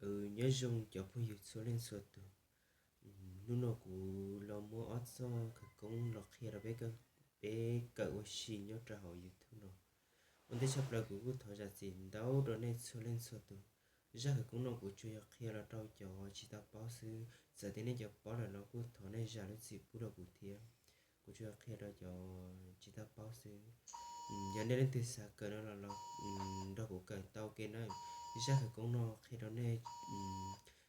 Nyob zoo cov phooj ywg txhua leej txhua tus. Hnub no kuv los muab ob txoj khawv koob los qhia rau peb, peb kawm ua si nyob rau hauv YouTube no. Ua ntej tshaj plaws kuv kuj thov zam txim ntau rau nej txhua leej txhua tus. Zaj khawv koob no kuv tsuas yog qhia los rau cov tsis tau paub xwb, txawm tias nej cov paub lawm los kuj thov nej zam lub txim pub rau kuv thiab. Kuv tsuas yog qhia rau cov tsis tau paub xwb. Yog nej leej twg xav kawm no los los nrog kuv kawm tau ke na. Zaj khawv koob no qhia rau nej,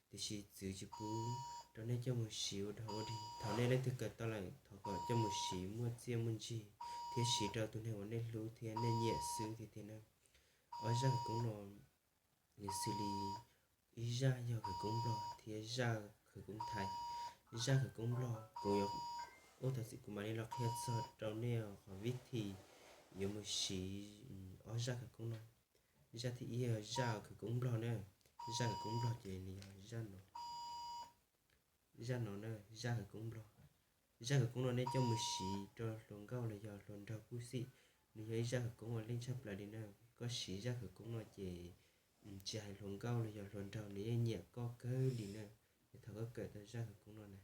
tiam sis txwv tsis pub rau nej coj mus siv ua dog ua dig. Thaum nej leej twg kawm tau lawm thov kom coj mus siv muaj txiaj muaj ntsig thiab siv rau tus neeg uas nej hlub thiab nej nyiam xwb tiag tiag na. Ob zaj khawv koob no nws xws li ib zaj yog khawv koob Nplog thiab zaj khawv koob Thaib. Zaj khawv koob Nplog kuv yuav, ua tau txim kuv mam li los qhia txog rau nej qhov vib thi yuav mus siv ob zaj khawv koob no. Zaj thib ib yog zaj khawv koob Nplog na. Zaj khawv koob Nplog ces nws yog zaj no, zaj no na, zaj khawv koob Nplog. Zaj khawv koob no nej coj mus siv rau hluas nkauj los yog hluas nraug kuj xij. Nws yog ib zaj khawv koob uas leej tshaj plaws li na. Koj siv zaj khawv koob no ces tsis hais hluas nkauj los yog hluas nraug nws yeej nyiam koj kawg li na. Es thaum koj kawm tau zaj khawv koob no na,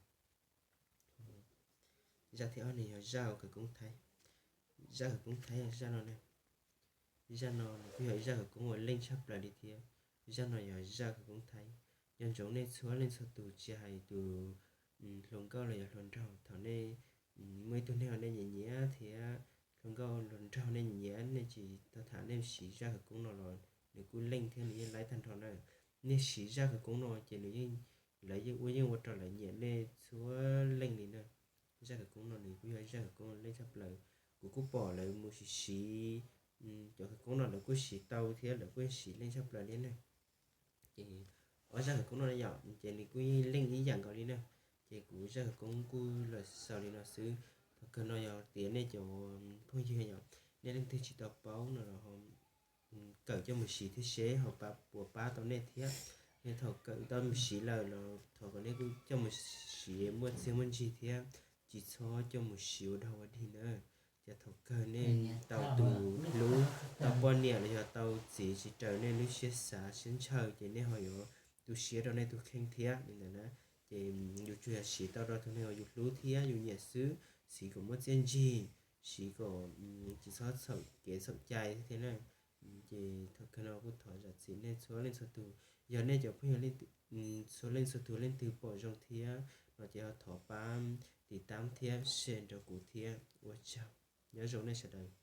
zaj thib ob nws yog zaj khawv koob Thaib. Zaj khawv koob Thaib yog zaj no na. Zaj no nws kuj yog ib zaj khawv koob uas leej tshaj plaws li thiab. Zaj no yog zaj khawv koob Thaib. Nco ntsoov nej txhua leej txhua tus tsis hais tus hluas nkauj los yog hluas nraug, thaum nej muaj ib tug neeg uas nej nyiam nyiam thiab hluas nkauj hluas nraug nej nyiam nyiam, nej tsis tau tham nej siv zaj khawv koob no los nws kuj leej thiab nws yeej laib tag nrho na. Nej siv zaj khawv koob no ces nws yeej, lawv yeej ua, yeej ua rau lawv nyiam nej txhua leej li na. Zaj khawv koob no nws kuj yog zaj khawv koob leej tshaj plaws. Kuv kuj pom lawv mus siv siv cov khawv koob no lawv kuj siv tau thiab lawv kuj siv leej tshaj plaws li na. Ces ob zaj khawv koob no yom ces nws kuj yeej leej ib yam nkaus li na. Ces kuv zaj khawv koob kuj los xaus li no xwb. Thaum kawg no yog tias nej cov phooj ywg yom, nej leej twg tsis tau paub no los kawm coj mus siv thiab seb ho puas pab tau nej thiab. Nej thaum kawm tau mus siv lawm los thov kom nej kuj coj mus siv muaj txiaj muaj ntsig thiab tsis txhob coj mus siv ua dog ua dig na. Ces thaum kawg nej tau tus hlub, tau poj niam los yog tau txiv tsis raws nej lub siab xav siab ntshaw ces nej ho yuav tu siab rau nej tus kheej thiab li ntawd na. Ces yus tsuas yog siv tau rau tus neeg uas yus hlub thiab yus nyiam xwb, siv kom muaj txiaj ntsig, siv kom tsis txhob txhaum kev txhaum cai thiab na. Ces thaum kawg no kuj thov zam txim nej txhua leej txhua tus. Yog nej cov phooj ywg txhua leej txhua tus leej twg pom zoo thiab no ces ho thov pab tiv tab thiab share rau kuv thiab. Ua tsaug, nyob zoo nej sawv daws.